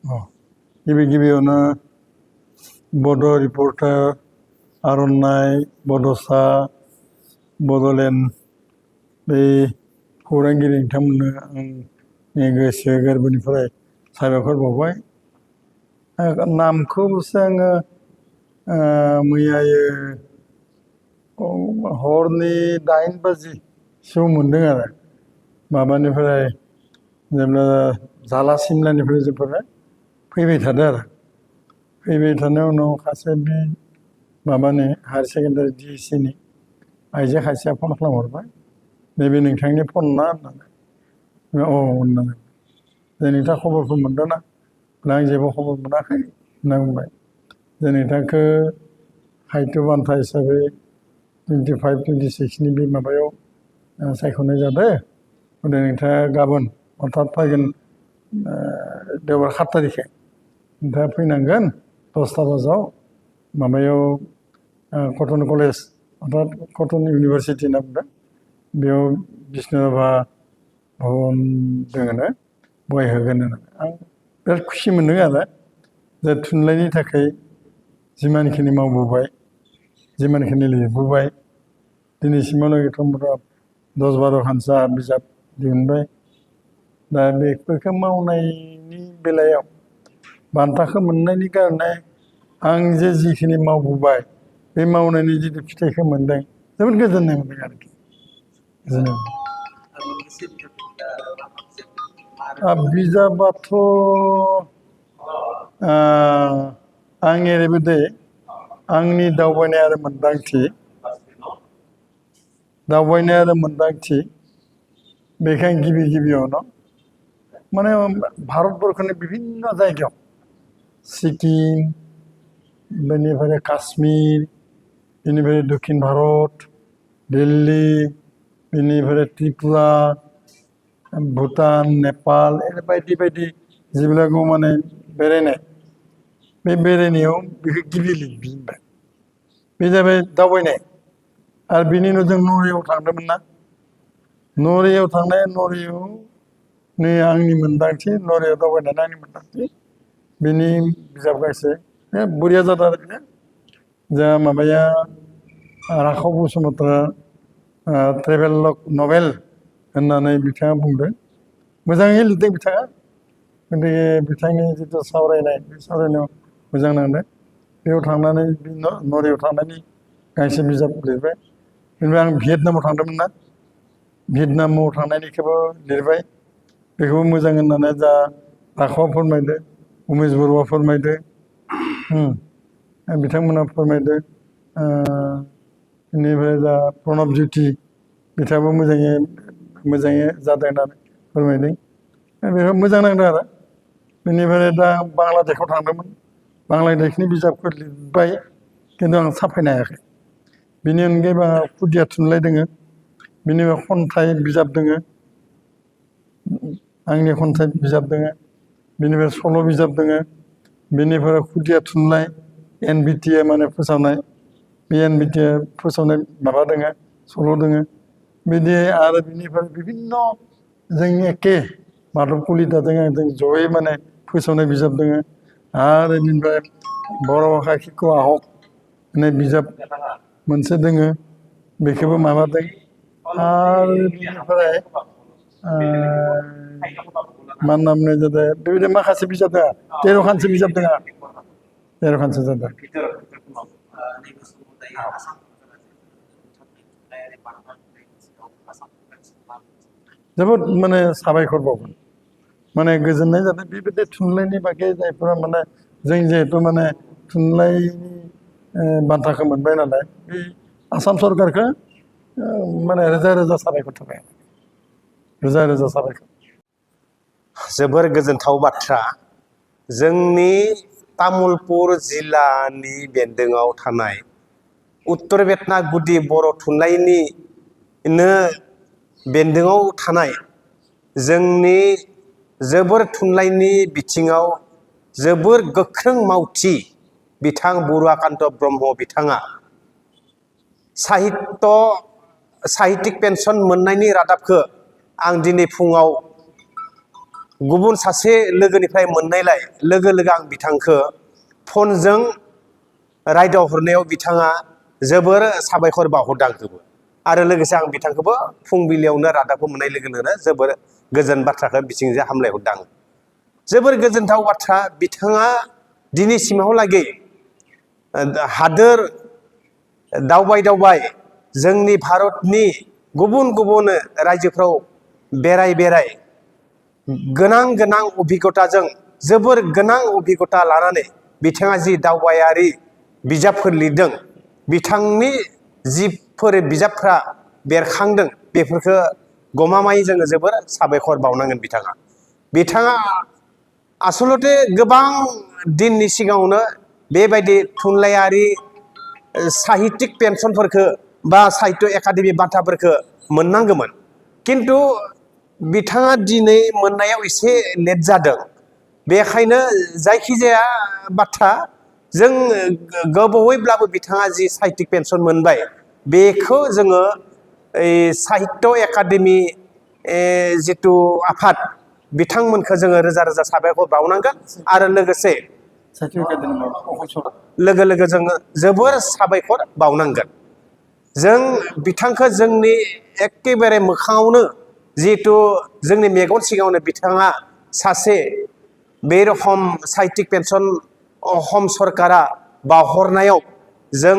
गिबि गिबियावनो बड' रिपर्टार आर'नाइ बड'सा बड'लेण्ड बे खौरांगिरि बिथांमोननो आंनि गोसो गोरबोनिफ्राय साबायखर बावबाय। नामखौसो आङो मैयायो हरनि 8 बाजिसोआव मोनदों आरो माबानिफ्राय जेब्ला जाला सिमलानिफ्राय जोंफोरा फैबाय थादों आरो फैबाय थानाय उनाव सासे बे माबानि हायार सेकेन्डारि डिएसिनि आइजो खासेया फन खालामहरबाय नैबे नोंथांनि फन ना होननानै होननानै जे नोंथाङा खबरफोर मोनदों ना आं जेबो खबर मोनाखै होनना बुंबाय जे नोंथांखौ साहित्य बान्था हिसाबै 25-26नि बे माबायाव सायख'नाय जादों गथिखे नोंथाङा गाबोन अर्थात फैगोन देवबार 7 तारिखे नोंथाङा फैनांगोन 10ता बाजायाव माबायाव कटन कलेज अर्थात कटन इउनिभारसिटि होनना बुंदों बेयाव बिष्णु राभा भवन दङनो बहाय होगोन होननानै आं बिराद खुसि मोनदों आरो जे थुनलाइनि थाखाय जिमानखिनि मावबोबाय जिमानखिनि लिरबोबाय दिनैसिमहालागैथ' 10-12 खानसा बिजाब दिहुनबाय दा बेफोरखौ मावनायनि बेलायाव बान्थाखौ मोननायनि कारणे आं जे जिखिनि मावबोबाय बे मावनायनि जिथु फिथाइखौ मोनदों जोबोद गोजोननाय मोनदों आरोखि बिजाबाथ' आंनि ओरैबायदि आंनि दावबायनाय आरो मोन्दांथि बेखौ आं गिबि गिबियावनो माने भारतबर्षनि बिभिन्न जायगायाव सिक्किम बेनिफ्राय काश्मीर बेनिफ्राय दक्षिण भारत दिल्ली बेनिफ्राय त्रिपुरा भुटान नेपाल बायदि बायदि जिल्लाखौ माने बेरायनाय बे बेरायनायाव बेखौ गिबि लिरबिबाय बे जाबाय दावबायनाय आरो बिनि उनाव जों नरियाव थांदोंमोन ना नरियाव थांनाय नरियाव नै आंनि मोन्दांथि नरियाव दावबायनानै आंनि मोन्दांथि बिनि बिजाब गांसे बरिया जादों आरो बेनो जा माबाया राखाव बसुमतारा ट्रेभेलग नभेल होननानै बिथाङा बुंदों मोजाङै लिरदों बिथाङा गथिखे बिथांनि जिथु सावरायनाय बे सावरायनायाव मोजां नांदों बेयाव थांनानै नरियाव थांनायनि गांसे बिजाब लिरबाय बेनिफ्राय आं भियेटनामाव थांदोंमोन ना भियेटनामाव थांनायनिखौबो लिरबाय बेखौबो मोजां होननानै जा राखावा फोरमायदो उमेश बरुवा फोरमायदो बिथांमोना फोरमायदो बेनिफ्राय जा प्रणब ज्योति बिथाङाबो मोजाङै जादों होननानै फोरमायदों बेखौ मोजां नांदों आरो बेनिफ्राय दा बांलादेशआव थांदोंमोन बांलादेशनि बिजाबखौ लिरबाय खिन्थु आं साफायनो हायाखै बेनि अनगायैबो आंहा खुदिया थुनलाइ दोङो बेनिफ्राय खन्थाइ बिजाब दोङो आंनि खन्थाइ बिजाब दोङो बेनिफ्राय सल' बिजाब दोङो बेनिफ्राय खुदिया थुनलाइ NBT माने फोसावनाय बे NBT फोसावनाय माबा दोङो सल' दोङो बिदि आरो बिनिफ्राय बिभिन्न जोंनि एखे माधब कलिताजों आंजों जयै माने फोसावनाय बिजाब दोङो आरो बेनिफ्राय बर' भाषा खिख' आहक होननाय बिजाब मोनसे दोङो बेखौबो माबादों आरो बिनिफ्राय मा होनना बुंनाय जादों बेबायदि माखासे बिजाब दङ 13 खानसो बिजाब दङ 13 खानसो जादों जोबोद माने साबायखर बावगोन माने गोजोननाय जादों बेबायदि थुनलाइनि बागै जायफोरा माने जों जिहेथु माने थुनलाइनि बान्थाखौ मोनबाय नालाय बे आसाम सरकारखौ माने रोजा रोजा साबायखर थाबाय रोजा रोजा साबायखर जोबोर गोजोनथाव बाथ्रा जोंनि तामुलपुर जिल्लानि बेन्दोङाव थानाय उत्तर बेटना गुदि बर' थुनलाइनिनो बेन्दोङाव थानाय जोंनि जोबोर थुनलाइनि बिथिङाव जोबोर गोख्रों मावथि बिथां बरुवाकान्त ब्रह्म बिथाङा साहित्यिक पेन्सन मोननायनि रादाबखौ आं दिनै फुङाव गुबुन सासे लोगोनिफ्राय मोननायलाय लोगो लोगो आं बिथांखौ फनजों रायदावहरनायाव बिथाङा जोबोर साबायखर बावहरदों आंखौबो आरो लोगोसे आं बिथांखौबो फुंबिलियावनो रादाबखौ मोननाय लोगो लोगोनो जोबोर गोजोन बाथ्राखौ बिथिंजों हामलायहरदों आं जोबोर गोजोनथाव बाथ्रा बिथाङा दिनैसिमहालागै हादोर दावबाय जोंनि भारतनि गुबुन गुबुन रायजोफ्राव बेराय गोनां अभिगताजों जोबोर गोनां अभिगता लानानै बिथाङा जि दावबायारि बिजाबफोर लिरदों बिथांनि जिफोर बिजाबफ्रा बेरखांदों बेफोरखौ गमामायै जोङो जोबोर साबायखर बावनांगोन बिथाङा आसलते गोबां दिननि सिगाङावनो बेबायदि थुनलाइयारि साहित्यिक पेन्सनफोरखौ बा साहित्य एकाडेमि बान्थाफोरखौ मोननांगौमोन खिन्थु बिथाङा दिनै मोननायाव एसे लेट जादों बेखायनो जायखिजाया बाथ्रा जों गोबावैब्लाबो बिथाङा जि साहित्यिक पेन्सन मोनबाय बेखौ जोङो साहित्य एकाडेमि जिथु आफाद बिथांमोनखौ जोङो रोजा रोजा साबायखर बावनांगोन आरो लोगोसे लोगो जोङो जोबोर साबायखर बावनांगोन जों बिथांखौ जोंनि एखेबारे मोखाङावनो जिहेथु जोंनि मेगन सिगाङावनो बिथाङा सासे बे रखम साहित्यिक पेन्सन अहम सरकारा बावहरनायाव जों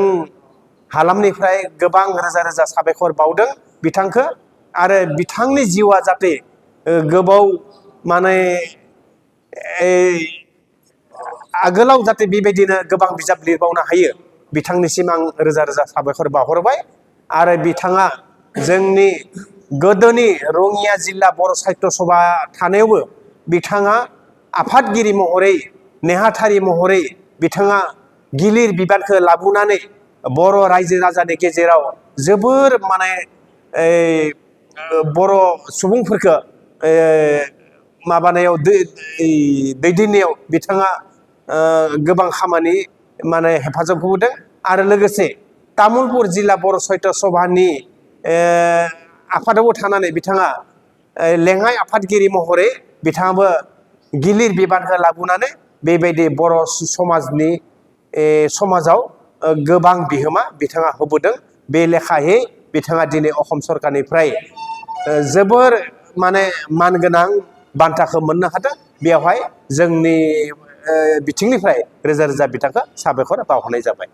हालामनिफ्राय गोबां रोजा रोजा साबायखर बावदों बिथांखौ आरो बिथांनि जिउआ जाहाथे गोबाव माने आगोलाव जाहाथे बेबायदिनो गोबां बिजाब लिरबावनो हायो बिथांनिसिम आं रोजा रोजा साबायखर बावहरबाय आरो बिथाङा जोंनि गोदोनि रङिया जिल्ला बर' साहित्य सभा थानायावबो बिथाङा आफादगिरि महरै नेहाथारि महरै बिथाङा गिलिर बिबानखौ लाबोनानै बर' रायजो राजानि गेजेराव जोबोर माने बर' सुबुंफोरखौ माबानायाव दैदेननायाव बिथाङा गोबां खामानि माने हेफाजाब होबोदों आरो लोगोसे तामुलपुर जिल्ला बर' साहित्य सभानि आफादावबो थानानै बिथाङा लेङाइ आफादगिरि महरै बिथाङाबो गिलिर बिबानखौ लाबोनानै बेबायदि बर' समाजाव गोबां बिहोमा बिथाङा होबोदों बे लेखायै बिथाङा दिनै असम सरकारनिफ्राय जोबोर माने मानगोनां बान्थाखौ मोननो हादों बेवहाय जोंनि बिथिंनिफ्राय रोजा रोजा बिथांखौ साबायखर बावहरनाय जाबाय